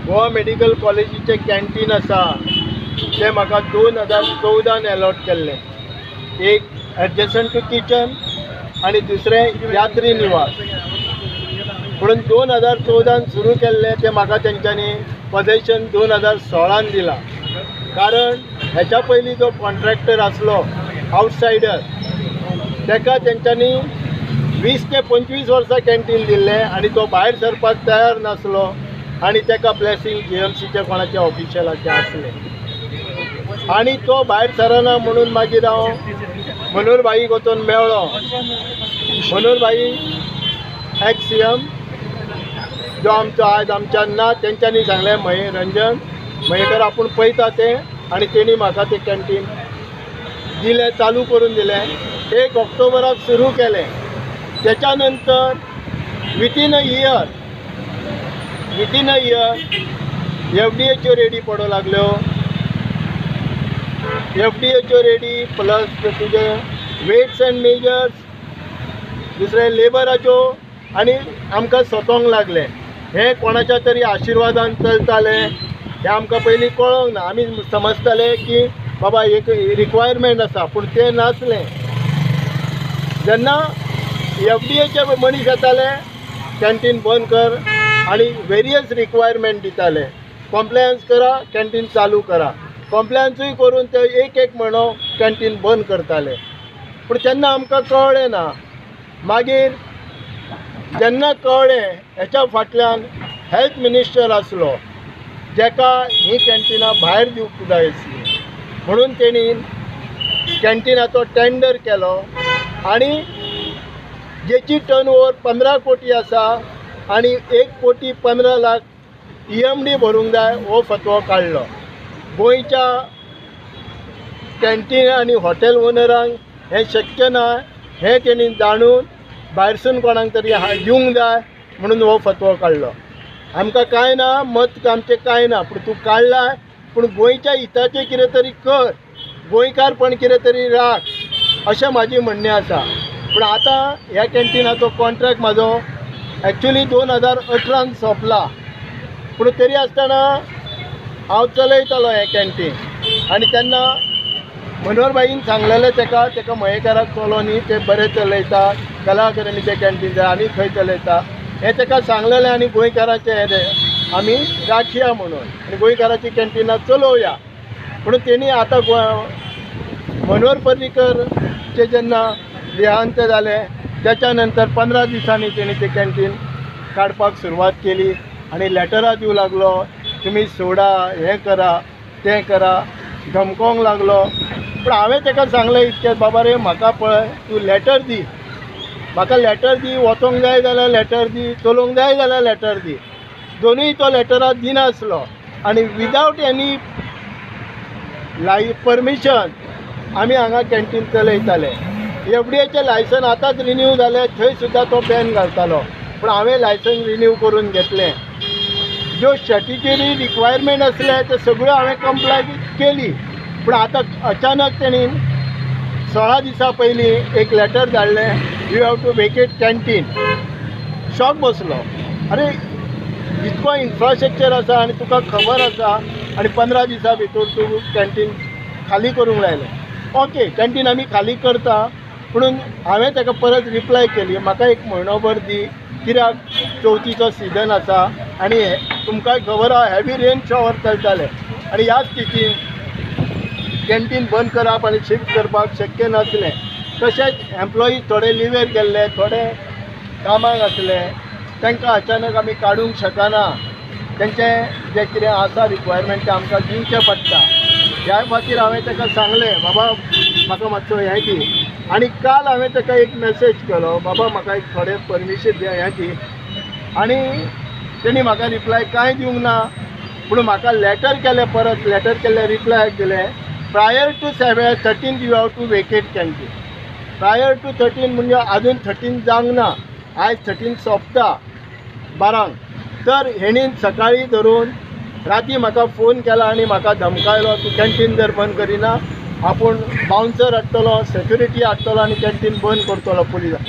Goa medical कॉलेजीचें canteen आसा तें म्हाका 2014 अलॉट केल्लें. एक एडजसंट टू किचन आनी दुसरें यात्री निवास. म्हणून 2014 सुरू केल्लें तें म्हाका तेंच्यांनी पॉझेशन 2016 दिलां. कारण हेच्या पयलीं जो कॉन्ट्रॅक्टर आसलो आवटसायडर तेका तेंच्यांनी 20 ते 25 वर्सां कॅन्टीन दिल्लें आनी तो भायर सरपाक तयार नासलो आनी तेका ब्लेसींग जीएमसीच्या कोणाच्या ऑफिशियलाचें आसलें आनी तो भायर सरना म्हणून मागीर हांव मनोहर भाईक वचून मेळ्ळो. मनोहर भाई एक्स सी एम जो आमचो आयज आमच्यान ना, तेंच्यांनी सांगलें महे रंजन मयेकर आपूण पळयता तें आनी तेणी म्हाका तें कॅन्टीन दिलें, चालू करून दिलें. 1 ऑक्टोबराक सुरू केलें. त्याच्या नंतर वितीन अ इयर एफडीएच्यो रेडी पडूंक लागल्यो. एफडीएच्यो रेडी प्लस तुजे वेट्स एंड मेजर्स, दुसरें लेबराच्यो, आनी आमकां सोंपोंक लागलें. हें कोणाच्या तरी आशिर्वादान चलतालें हें आमकां पयलीं कळोंक ना. आमी समजताले की बाबा एक रिक्वायरमेंट आसा, पूण तें नासलें. जेन्ना एफडीएचे मनीस येताले कॅन्टीन बंद कर आनी वेरियस रिक्वायरमेंट दिताले. कॉम्प्लायन्स करा, कॅन्टीन चालू करा. कॉम्प्लायन्सूय करून ते एक एक म्हयनो कॅन्टीन बंद करताले. पूण तेन्ना आमकां कळ्ळें ना. मागीर जेन्ना कळ्ळें हेच्या फाटल्यान हेल्थ मिनिस्टर आसलो जेका ही कॅन्टिनां भायर दिवंक जाय आसली, म्हणून तेणी कॅन्टिनाचो टेंडर केलो आनी जेची टर्न ओवर 15 कोटी आसा आनी 1,15,00,000 EMD भरूंक जाय हो फतवो काडलो. गोंयच्या कॅन्टीन आनी हॉटेल ओनरांक हें शक्य ना हें तेणी जाणून भायरसून कोणाक तरी दिवंक जाय म्हणून हो फतवो काडलो. आमकां कांय ना, मत आमचें कांय ना, पूण तूं काडलाय, पूण गोंयच्या हिताचें कितें तरी कर, गोंयकारपण कितें तरी राख अशें म्हाजें म्हणणें आसा. पूण आतां ह्या कॅन्टिनाचो कॉन्ट्रॅक्ट म्हाजो एक्चुली 2018 सोंपला, पूण तरी आसतना हांव चलयतालो हें कॅन्टीन. आनी तेन्ना मनोहर भाईन सांगलेलें तेका, तेका मयेकाराक चलो न्ही, ते बरें चलयता, कला अकादमीचें कॅन्टीन जाय आनी खंय चलयता हें तेका सांगलेलें. आनी गोंयकाराचें हें आमी राखया म्हणून आनी गोंयकाराची कॅन्टिनां चलोवया. पूण तेणी आतां मनोहर पर्रीकरचें जेन्ना देहांत जालें त्याच्या नंतर 15 दिसांनी तेणी तें कॅन्टीन काडपाक सुरवात केली आनी लेटरां दिवंक लागलो, तुमी सोडा, हें करा, तें करा, धमकोंक लागलो. पूण हांवें तेका सांगलें इतकें, बाबा रे म्हाका पळय, तूं लेटर दी, म्हाका लेटर दी, वचोंक जाय जाल्यार लेटर दी, चलोवंक जाय जाल्यार लेटर दी. दोनूय तो लेटरां दिनासलो आनी विदावट एनी परमिशन आमी हांगा कॅन्टीन चलयताले. एफडीएचें लायसन आतांच रिन्यू जालें, थंय सुद्दां तो बॅन घालतालो, पूण हांवें लायसन रिन्यू करून घेतलें. ज्यो स्टॅट्युटरी रिक्वायरमेंट आसले ते सगळ्यो हांवें कंप्लाय केली. पूण आतां अचानक तेणी 16 दिसां पयलीं एक लेटर धाडलें, you have to vacate canteen. Shock बसलो, अरे इतको इन्फ्रास्ट्रक्चर आसा आनी तुका खबर आसा आनी 15 दिसां भितर तूं कॅन्टीन खाली करूंक लायलें. ओके, कॅन्टीन आमी खाली करता, पुणून हांवें ताका परत रिप्लाय केली, म्हाका एक म्हयनोभर दी, कित्याक चवथीचो सिजन आसा आनी तुमकां खबर आहा हेवी रेन शॉवर चलताले आनी ह्या स्थितीन कॅन्टीन बंद करप आनी शिफ्ट करपाक शक्य नासलें. तशेंच एम्प्लॉई थोडे लिवेर गेल्ले, थोडे कामाक आसले, तांकां अचानक आमी काडूंक शकना. तेंचें जें कितें आसा रिक्वायरमेंट तें आमकां दिवचें पडटा. ह्या खातीर हांवें ताका सांगलें, बाबा म्हाका मातसो हें दी. आनी काल हांवें ताका एक मॅसेज केलो, बाबा म्हाका एक थोडें परमिशन दी, हें दी. आनी तेणी म्हाका रिप्लाय कांय दिवंक ना, पूण म्हाका लेटर केलें, परत लेटर केल्लें, रिप्लाय दिलें, prior to 13 you have to vacate canteen. Prior to 13 म्हणजे आजून 13 जावंक ना, आयज 13 सोंपता 12. तर हेणीन सकाळीं धरून राती म्हाका फोन केला आनी म्हाका धमकायलो, तूं कॅन्टीन जर बंद करिना आपूण बाउन्सर हाडटलो, सेक्युरिटी हाडटलो आनी कॅन्टीन बंद करतलो पुलिसां.